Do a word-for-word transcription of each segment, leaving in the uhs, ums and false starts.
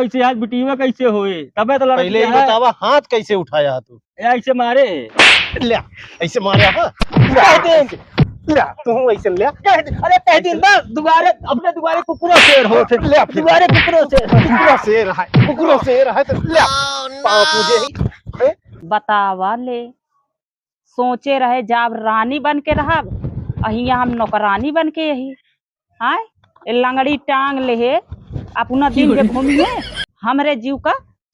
कैसे हाथ बिटिया कैसे होए? तबे तो लड़त पहले ही है। बतावा, हाथ कैसे उठाया तू? ए, ऐसे मारे। ल्या, ऐसे मारे, हाँ? ल्या, कह दे। ऐसे। ल्या, तू ऐसे ल्या। कह दे। अरे, कह दे ना, दुबारे, अपने दुबारे कुकुरो शेर होत है। ल्या, फिर। दुबारे कुकुरो शेर होत है। कुकुरो शेर है, कुकुरो शेर है तो ल्या। पाँव पूजे ही। हैं? बतावा ले। सोचे रहे जाब रानी बन के रहब, अ हियाँ हम नौकरानी बन के यही। आय, ए लंगड़ी टांग लेहे, अपना दिन भे घूमिहे, हमरे जीव का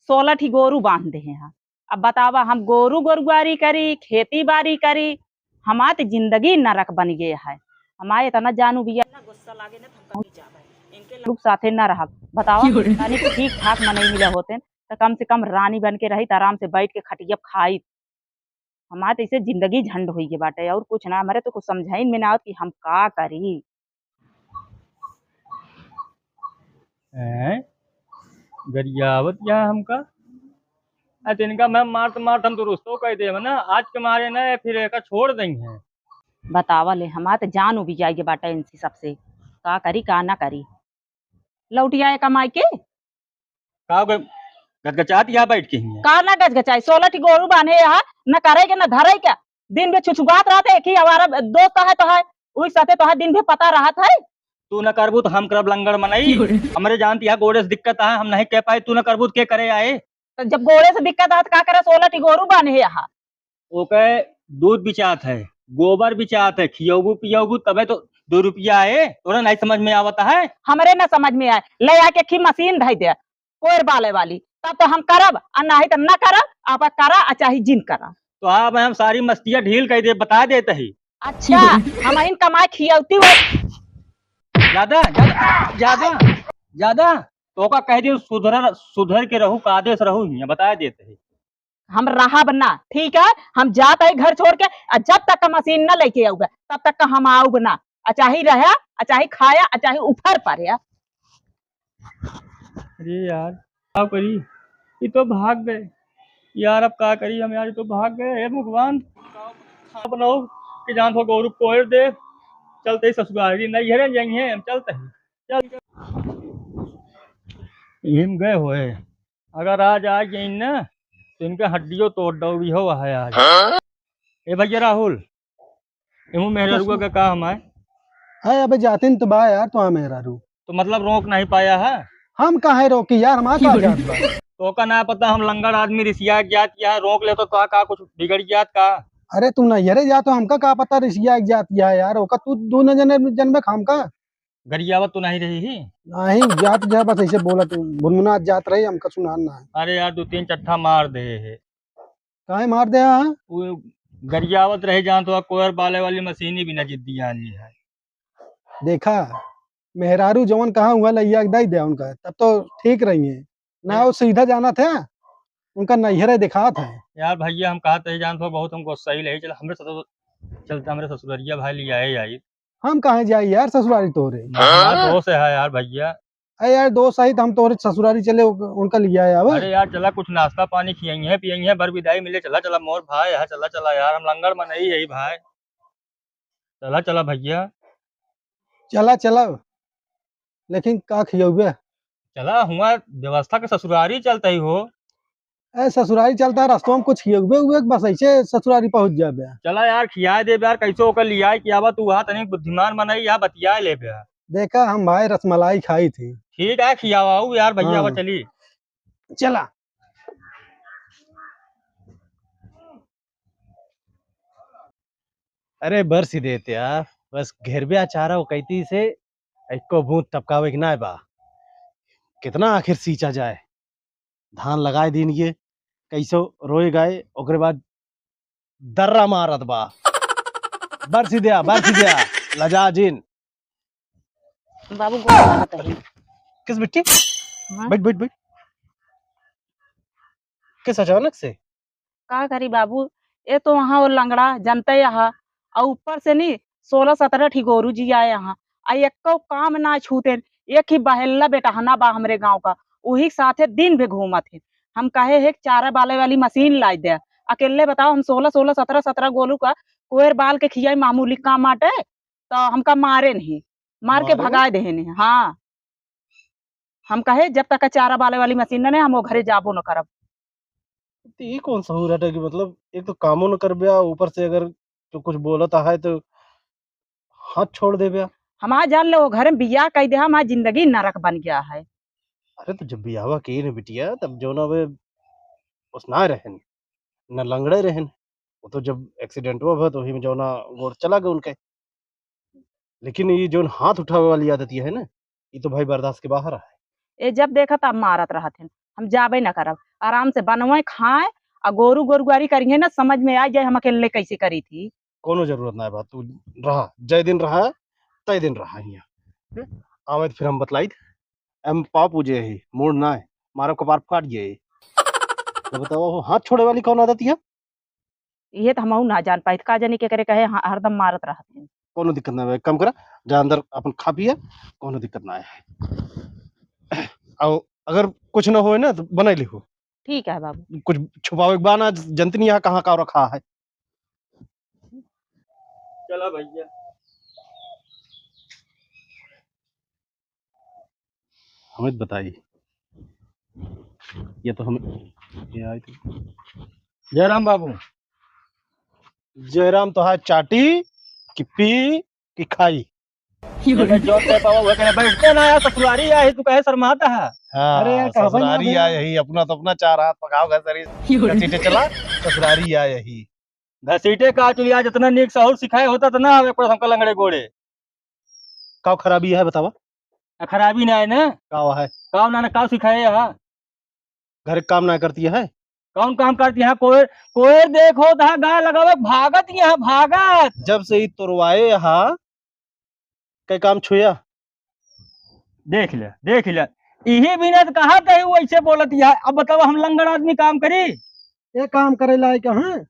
सोलह ठी गोरू बांध देहे हैं। अब बतावा, हम गोरू गोरुआरी करी, खेती बारी करी, हमार त जिंदगी नरक बन गए है। हमार इतना जानू बिया ना गुस्सा लागे ना, हम कहीं जाबे। इनके लोग साथे ना रहब। बतावा, तनी ठीक ठाक मनई मिले होते, त कम से कम रानी बन के रही, त आराम से बैठ के खटिया खाई। हमार त इसे जिंदगी झंड होई के बाटे, और कुछ ना। हमरे तो कुछ समझाइन में ना आवत कि हम का करी। हैं? गरियावत या हमका? आ, तिनका मैं मारत मारत हम दुरुस्तो कह देब ना, आज के मारे ना, फिर एका छोड़ देंगे। बतावा ले, हमार त जान उबी जाए के बाटे इनसे सबसे। का करी, का ना करी? लौटिया है कमाई के? का ग-, गचगचात यहाँ बैठ के ही है? का ना गचगचाई, सोलह ठी गोरू बांधे यहाँ, न करे के, न धरे के। दिन भे छुछुगात रहत है, एक ही हमारा दोस्त है तो है, वही साथे तो है, दिन भे पता रहत है। तू न करबू तो हम करब लंगड़ मनई। हमरे जानत यहाँ गोड़े से दिक्कत है, हम नहीं कह पाए, तू न करबू तो के करे आए? तो जब गोड़े से दिक्कत है तो का करे, सोलह ठी गोरू बांधे यहाँ। ओके दूध बिचात है, गोबर बिचात है, खियौबू पियौबू तबे तो दो रुपया आए, तोरा नहीं समझ में आवत है? हमरे ना समझ में आए, ले आके खी मशीन धई दे, कोयर बाले वाली, तब तो हम करब, आ नाही तो ना करब, आप करा, आ चाहे जिन करा। तो अब हम सारी मस्तिया ढील कर दे, बता देते ही। अच्छा, हम इन कमाए खियौती हो। ज्यादा, ज्यादा, ज्यादा, ज्यादा, तो का कह दियो, सुधर, सुधर के रहू, कायदे से रहू, हियां बता देते ही। हम रहब ना, ठीक है? हम जात है घर छोड़ के, आ जब तक का मशीन ना लेके आउबे, तब तक का हम आउब ना। आ चाहे रहे, आ चाहे खाया, आ चाहे ऊपर पर है। अरे यार, का करी? ये तो भाग गए यार, अब का करी हम यार, ये तो भाग गए। हे भगवान, खाना बनाओ कि जान हो गौरव कोयर दे, चलते ही ससुरारी नहीं है, यही है, हम चलते हैं, चल। इम गए होए, अगर आज आ गई ना, तो इनके हड्डियों तोड़ दो भी हो है आज। हाँ? ए भैया राहुल, एहू मेहररुआ का का हमाय? है, अबे जातिन तो बा यार, तो हाँ मेहरारू। तो मतलब रोक नहीं पाया है? हम काहे रोकी यार, हमार का जात बा? तो का ना पता, हम लंगड़ आदमी रिसिया जात या है, रोक ले तो का, का कुछ बिगड़ जात का? अरे तू नैहरे जात हो, हमका का पता रिसिया जात या है यार, ओका तू दू न जने, जनबे हमका। गरियावत तो नहीं रही ही? नहीं, जात जा बस ऐसे बोलत, भुनभुनात जात रही, हमका सुनान ना है। अरे यार, दो तीन चट्ठा मार दे है। काहे मार दे है? वो गरियावत रहे, जान तो कोयर बाले वाली मशीनी भी ना जिद्दी आनी है। देखा, मेहरारू जवन कहा हुआ लैया के दई दे उनका, तब तो ठीक रही है। ना वो सीधा जाना था, उनका नैहरे दिखात है। यार भैया, हम कहत है, जान तो बहुत हमको सही ले चल, हमरे साथ चलते, हमरे ससुररिया भाई ले आए आई। हम काहे जाई यार ससुरारी तोरे? हमार दोस्त है यार भैया। अरे यार दोस्त आई तो हम तोरे ससुरारी चले उनका लिया आवा। अरे यार चला कुछ नाश्ता पानी खियाई है पियाई है बर विदाई मिले चला चला मोर भाई है चला चला यार हम लंगड़ मनई यही भाई। चला चला भैया। चला चला लेकिन का खियौबे? चला हुआ व्यवस्था के ससुरारी चलता ही हो। ए, ससुरारी चलता है, रस्तवा में कुछ खियौबे उबे, बस ऐसे ससुरारी पहुँच जाबे। चला यार, खियाए देबे यार, कैसे ओकर लियाए कि आवा, तू वहाँ तनी बुद्धिमान मनई, यहाँ बतियाए लेबे यार। देखा, हम भाई रसमलाई खाई थी। ठीक है, खियावाऊ यार, भैया, हाँ। आवा, चली। चला। अरे बरसी देत यार, बस घेरबे अचारा वो कैती से एको बूंद टपकावे के नाय बा। कितना आखिर सींचा जाए? धान लगाए दीन ये, कैसो रोए गाए, ओकरे बाद दर्रा मारत बा। बरसी द्या, बरसी द्या, लजा जिन। बाबू गोड़ लागत है। किस बिट्टी? हाँ? बैठ, बैठ, बैठ। किस अचानक से? का करी बाबू, ए तो वहाँ वो लंगड़ा जनते यहाँ, और ऊपर से नी सोलह सतरह ठी गोरू जियाए यहाँ, आ एक्को काम ना छूटे। एक ही बहेल्ला बेटहना बा हमरे गाँव का, उही साथे दिन भे घूमत है। हम कहे है चारा बाले वाली मशीन लाई दे, अकेले बताओ हम सोलह सोलह सतरह सतरह गोरू का कोयर बाल के खियाई मामूली काम आटे, तो हमका मारे नहीं, मार के मारे? भगाए दे नहीं। हाँ। हम कहे, "जब तक चारा बाले वाली मशीन न, न, हम वो घरे जाबो न करब।" तो ये कौन सहूर हटे कि मतलब एक तो कामो न करबे, आ ऊपर से अगर जो कुछ बोलत है तो हाथ छोड़ देबे। हमार जान ले, वो घर में बियाह कई दे, हमार जिंदगी नरक बन गया है। अरे तो जब बियाहवा के न बिटिया, तब जौन अब बस ना रहन, न लंगड़े रहन। वो तो जब एक्सीडेंटवा भा तो वही में जौना गोड़ चला गए उनके। लेकिन ये जौन हाथ उठावे वाली आदत ये है ना, ये तो भाई बर्दाश्त के बाहर है। ए, जब देखा तब मारत रहत हैं, हम जाबे ना करब। आराम से बनवे खाए, आ गोरू गोरुआरी करिए ना, समझ में आ जाए हम अकेले कैसे करी थी। कोनो जरूरत ना है बात, तू रहा, जय दिन रहा, तय दिन रहा हियाँ। हम्म? आवे तो फिर हम बतलाई थे। हम पाँव पूजे ही, मूड़ ना है, मारब कपार फाट गए। तो बताओ, वो हाथ छोड़े वाली कौन आदत है? ये तो हमहू ना जान पाइत, का जानी के करे कहे ह-, हरदम मारत रहत हैं। कोनो दिक्कत ना है, एक काम करा, जा अंदर अपन खा पिया, कोनो दिक्कत ना है। आओ, अगर कुछ ना होए ना तो बनाई लिहो। ठीक है बाबू। कुछ छुपावे के बा ना, जनती नहीं यहाँ कहाँ का रखा है। चला भैया। हमें तो बताई, ये तो हम, ये आई तो। जयराम बाबू। जयराम तो है चाटी कि पी कि खाई। ये जो ते पावा हुआ कहे, "बैठते ना यार, ससुरारी आए ही, तू कहे शर्माता है?" हाँ, अरे यार, कहबे ना ससुरारी बे। आए ही, अपना तो अपना चार हाथ पकाओ घर सरी, घसीटे चला, ससुरारी आए ही। घसीटे का चुलिया, जितना नीक सहूर सिखाए होता तो ना आवे पड़त हमका लंगड़े गोड़े। का खराबी है बतावा? आ, खराबी ना है ना। का है? का ना, ना, का सिखाए है? घर के काम ना करती है? कौन काम करती है? कोई, कोई देखो तो गाय लगावे भागत यहाँ, भागत। जब से ही तोरवाए हा, कई काम छुया? देख ले, देख ले। इही बिना तो कहा तही वैसे बोलत है। अब बतावा, हम लंगड़ आदमी काम करी? ये काम करे लायक है?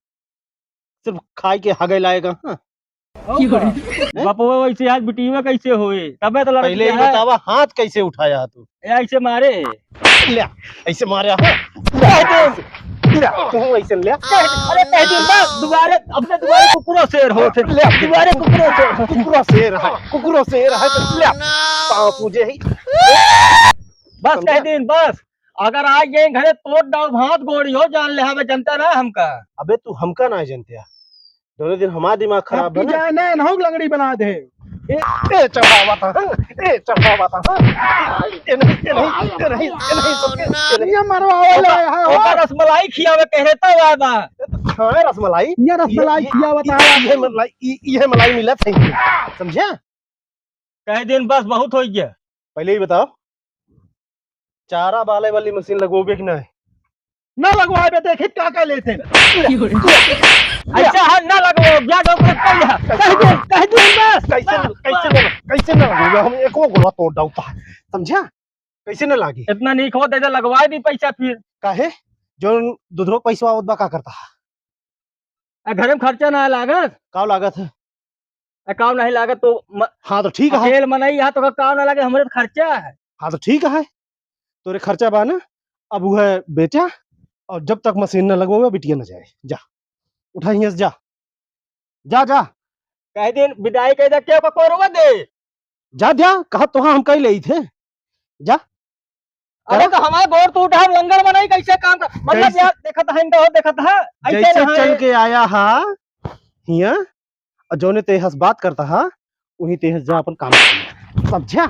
सिर्फ खाए के हगे लायक है। और का? हैं? बपवा वैसे आज बिटिया कैसे होए? तबे तो लड़की पहले ही है। बतावा, हाथ कैसे उठाया तू? ए, ऐसे मारे। ले, ऐसे मारे हो। ले, तू ऐसे ले। अरे, कह दे, बस, दोबारा, अब से दोबारा कुकुरो शेर हो, फिर ले। दोबारा कुकुरो शेर हो। कुकुरो शेर है, कुकुरो शेर है, तो ले। पाँव पूजे ही। बस, समझा? कह दे, बस। अगर आज ये घरे तोड़ डाल, हाथ गोड़ी हो, जान ले, हमें जनता ना हमका। अबे, तू हमका ना जनते। दोनों दिन हमारा दिमाग खराब अब है की ना। जाए ना, नहुक लंगड़ी बना दे। ए, ए, चढ़ावा था, हाँ? ए, चढ़ावा था, हाँ? ए नहीं, ए नहीं, ए नहीं, ए नहीं, सबके, ए नहीं। ये मरवावे ओका, ला, हाँ, ओका हाँ। रसमलाई खियावे कह रहे तब आए बा। ए, तो खाए रसमलाई। ये रसमलाई ये, ये, खियावा था। ये, ये मलाई, ये, ये मलाई मिला था इनके। समझा? कह दिन बस बहुत हो गया। पहले ही बताओ, चारा बाले वाली मशीन लगवाओगे कि नहीं? ना लगवाए बे, देखी का का लेते हैं। ऐसा है, ना लगवाओ, जा दो, कह दिया, कह दे, कह दे बस। कैसे, कैसे ना, कैसे ना लगवाओगे? हम एको गोला तोड़ डालता है, समझा? कैसे ना लागी? इतना नहीं खो दे, दे, लगवाए दी पैसा फिर। काहे? जो दुधरो पैसा आवत बा, का करता है? आ, घरे में खर्चा ना लागत। का लागत है? आ, काम नहीं लागत तो म-, हाँ, तो ठीक है। अकेल मनई यहाँ तो का काम ना लागे, हमरे तो खर्चा है। हाँ, तो ठीक है, तोरे खर्चा बा ना। अब वो है बेटा, और जब तक मशीन ना लगवावे, बिटिया ना जाए। जा, उठा हियां से जा, जा, जा। कह दिन विदाई कह दे, के ओका कोरवा दे। जा, जा, कहा तोहा हम कह ले थे। जा। अरे कहा? तो हमारे गोड़ टूट है, लंगड़ मनई कैसे काम कर, मतलब कैसे? यार, देखत है, इनका हो, देखत है, ऐसे जैसे ना है। चल के आया हा, हिया, और जौने तेहस बात करता हा, वही तेहस जा अपन काम कर। समझा?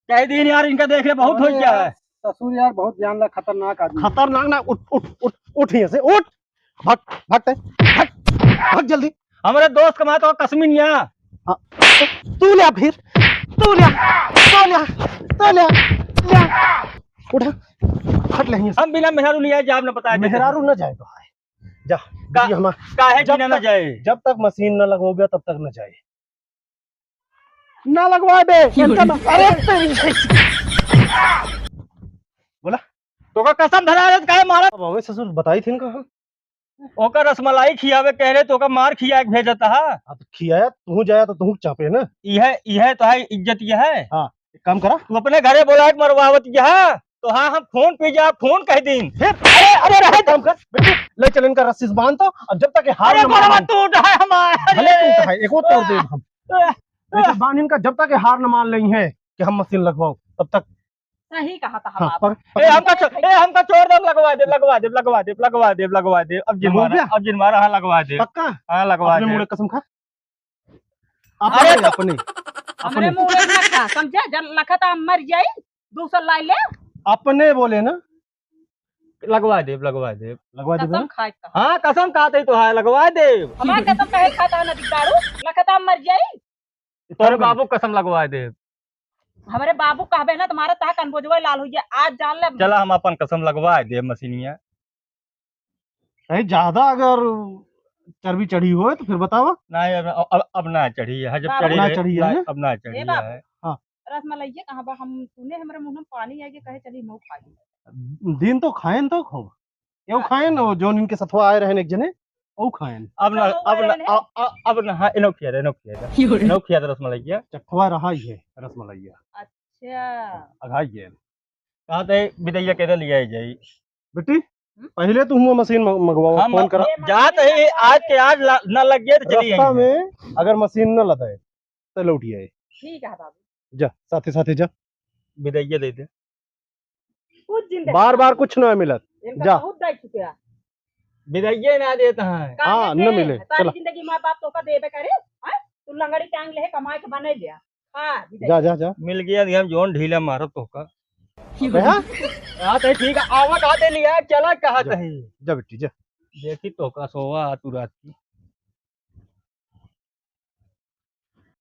कह दिन यार, इनका देख ले, बहुत हो अरे गया यार, है। ससुर यार, बहुत जान ला खतरनाक आदमी। खतरनाक ना, उठ, उठ, उठ, उठ यहाँ से, उठ। भाग, भाग ते, भाग, भाग जल्दी। हमारे दोस्त कमाए तो कसमी नहीं आ। हाँ, तू ले आ फिर, तू ले आ, तू ले आ, तू ले आ, ले आ। उठा, हट ले यहाँ से। हम बिना मेहरारू लिया जाब ना पता है। मेहरारू ना जाए तो है। जा, का-, ये हमार-, काहे जब बिना ना तक, जाए? जब तक मशीन ना लगवाओगे, तब तक ना जाए। ना लगवा बे, क्यों? अरे तेरी, बोला। तो का कसम धरा रहे, काहे मारा? अब हमें ससुर बताई थी इनका, हाँ? ओकर रसमलाई खियावे कह रहे, तो ओकर मार खिया के भेजत हा। हाँ, तो खियाया, तू जाया तो तू चापे ना। यह, यह तो है इज्जत, यह है। हाँ, एक काम करा। तू अपने घरे बोला के मरवावत यह। तो हाँ, हम खून पी जा, खून कह दिन। फिर? अरे, अरे, रहे काम कर, बेटी, ले चल इनका रस्सी से बांध तो, और जब तक ये हार अरे, न मान गोड़वा ले। टूट है हमार। भले टूट है, एको तोड़ दे हम। अरे। लेकिन बांध इनका, जब तक ये हार न मान लें है कि हम मशीन लगवाओ, तब तक। सही कहा था हाँ, बाबू। पक-, ए, पक-, हमका छो-, ए, हमका छोड़ दे, लगवा दे, लगवा दे, लगवा दे, लगवा दे, लगवा दे। अब जिन लगवा मारा, दे? अब जिन मारा, हाँ, लगवा दे। पक्का? हाँ, लगवा अपने दे। मुड़े कसम खा। अरे अपने, तो अपने, हमरे अपने। मुड़े न खा, समझे? जब लखत हम मर जाई, दूसर लाई ले। अपने बोले ना। लगवा देब, लगवा देब। लगवा देब कसम ना? खाए का। हाँ, कसम खात ही तो है, लगवा देब। हमार कसम काहे खाता है ना दिगदारू? लखत हम मर जाई। तोरे तब बाबू कसम लगवा देब। हमरे बाबू कहबे ना, तुम्हारा तहा कनबोजवा लाल हो गया, आज जान ले। चला, हम अपन कसम लगवा देब मशीनिया। नहीं, ज्यादा अगर चर्बी चढ़ी होए तो फिर बतावा। नहीं, अब, अब, अब ना चढ़ी है, जब बाबू। चढ़ी ना रहे, चढ़ी है ना, ना? अब ना चढ़ी ए बाबू। है। हाँ। रसमलैया कहाँ बा? हम सुने, हमरे मुंह में पानी आइगे, कहे चली मऊ खा ली। दिन तो खाएन तो खूब, यो हाँ। खाएन, वो जोन इनके सथवा आए रहेन एक जने, वो खाएन। अब ना, तो अब ना, आए रहेन। अ-, अ-, अब ना, हाँ, इनो खिया दे, इनो खिया दे। इनो खिया दे रसमलैया। चटवा रहा ही है रसमलैया। अच्छा। अघाई है। कहा थे बिदैया के लिए आई जाई। बेटी, हम्म? पहले तू हुआ मशीन म-, मंगवाओ, हम फोन करा। जात ही, आज के आज ला-, ना लग गया तो चली रस्ता आई। में अगर मशीन न लदे, तो लौट आए। ठीक है बाबू। जा, साथे साथे जा। बिदैया दे दे। कुछ दिन बार बार कुछ ना मिलत। इनका जा। बहुत दे चुके हैं। बिदैया ना देता है। हाँ, न मिले। सारी चला। जिंदगी माँ बाप तोका देबे करे, हैं? तू लंगड़ी टांग ले, कमाए के बने लिया। हाँ, बिदाई। जा, जा, जा। मिल गया, हम जोन ढीला मारत तोहका। अबे हाँ? हाँ, तो ठीक है, आवा कहा दे लिया, चला कहा जा, तही। जा बेटी, जा। देखी तोहका सोवा आ तू रात की।